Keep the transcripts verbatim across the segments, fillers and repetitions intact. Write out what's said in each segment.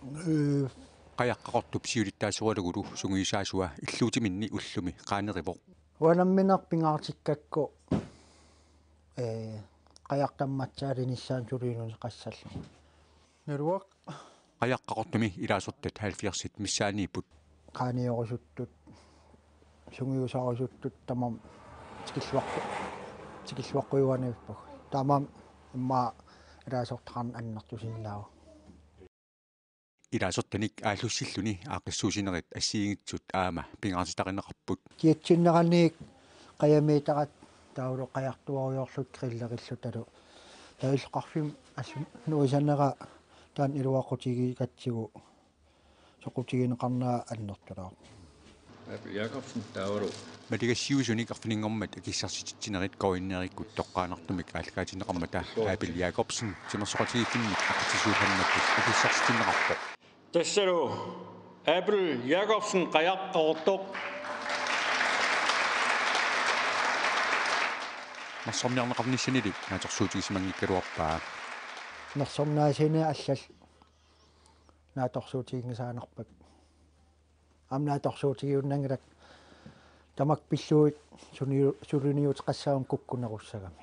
Ee, Qajaq Qaqortup siulittaasoralugulu sungiusaasua illuutiminni ullumi qaanerivoq. Uanga nammineq pingaartikkakku, ee, qajaq tammatsaalinissaanut suliuneqassallugu. Naluara. Qajaq Qaqortumi ilaasortat halvfjerdsit missaanniipput. Qaaniorusuttut, sungiusarusuttut tamarmik tikilluaqqu-, tikilluaqqujuaniippagut. Taamaammat immaqa ilaasortaqarneq annertusinnaavat. Ilaasortanik aallussilluni aaqqissuussinerit assigiinngitsut aamma pingaartitarineqarput. Kiatsinnerannik qajamiitarat taavalu qajartuarujoorluta grillerilluta taavalu. Taava illoqarfimmi assut nuisanera taanna iluaqutigigatsigu soqutigineqarnera annertulaarpoq. Abel Jakobsen taavalu. Maligassiuisunik arfininngormat akissarsititsinerit K N R-ikkut toqqaannartumik aallakaatinneqarmata Abel Jakobsen timersoqatigiiffinnik aqqutissuullannakku akissarsitsinneqarpoq. Tassalu Abel Jakobsen, Qajaq Qaqortoq. Nersorniarneqarnissanili naatsorsuutigisimanngikkaluarpaa. Nersornaasiineq allallu naatsorsuutiginngisaannarpakka. Aamma naatsorsuutigiunnanngilakka tamakku pillugit suniu-, suliniuteqassagamik kukkunerussagami.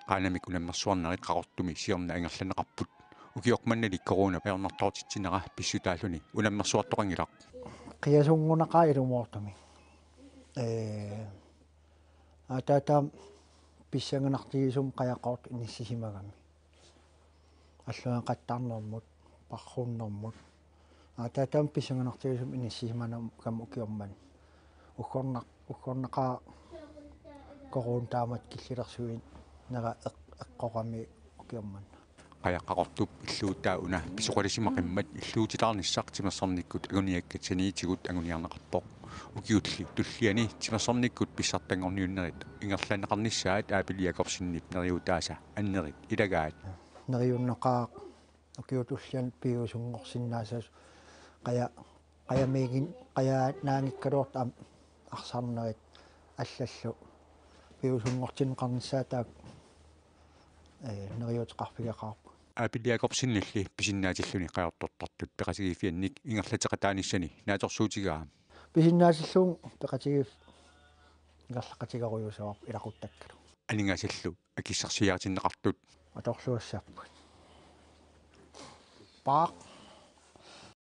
Qaannamik unammersuarnerit Qaqortumi siorna ingerlanneqarput. Ukioq mannali corona ajornartortitsinera pissutaalluni unammersuartoqanngilaq. Qiasunngunaqaaq ilumoortumik. Ee, aataataamik pissanganartigisumik Qajaq Qaqortoq inissisimagami. Alloriarneqattaarnermut, parrunnermut. Aataataamik pissanganartigisumik inissisimanagami ukioq manna. Uggornaq-, uggornaqaaq corona taamatut killilersuinera eq-, eqqorami ukioq manna. Qajaq Qaqortup illuutaa una pisoqalisimaqimmat illuutilaarnissaq timersornikkut anguniakkat saniitigut anguniarneqarpoq. Ukiulli tulliani timersornikkut pissartanngorniunnerit ingerlanneqarnissaat Abel Jakobsenip neriuutaasa annerit ilagaat. Neriunnaqaaq ukiut tulliani piviusunngorsinnaasasoq qaja-, qajamiigin-, qajanaanngikkaluartoq aamma arsarnerit allallu piviusunngortinneqarnissaat taakku, ee, neriuuteqarfigeqaarput. Abel Jakobsenilli pisinnaatilluni qajortortartut peqatigiiffiannik ingerlateqataanissani naatsorsuutigaa. Pisinnaatillugu peqatigiiffik ingerlaqatigerujuusaarpoq ilaquttakkalu. Aningaasallu akissarsiaritinneqartut. Atorluassaapput. Paaq.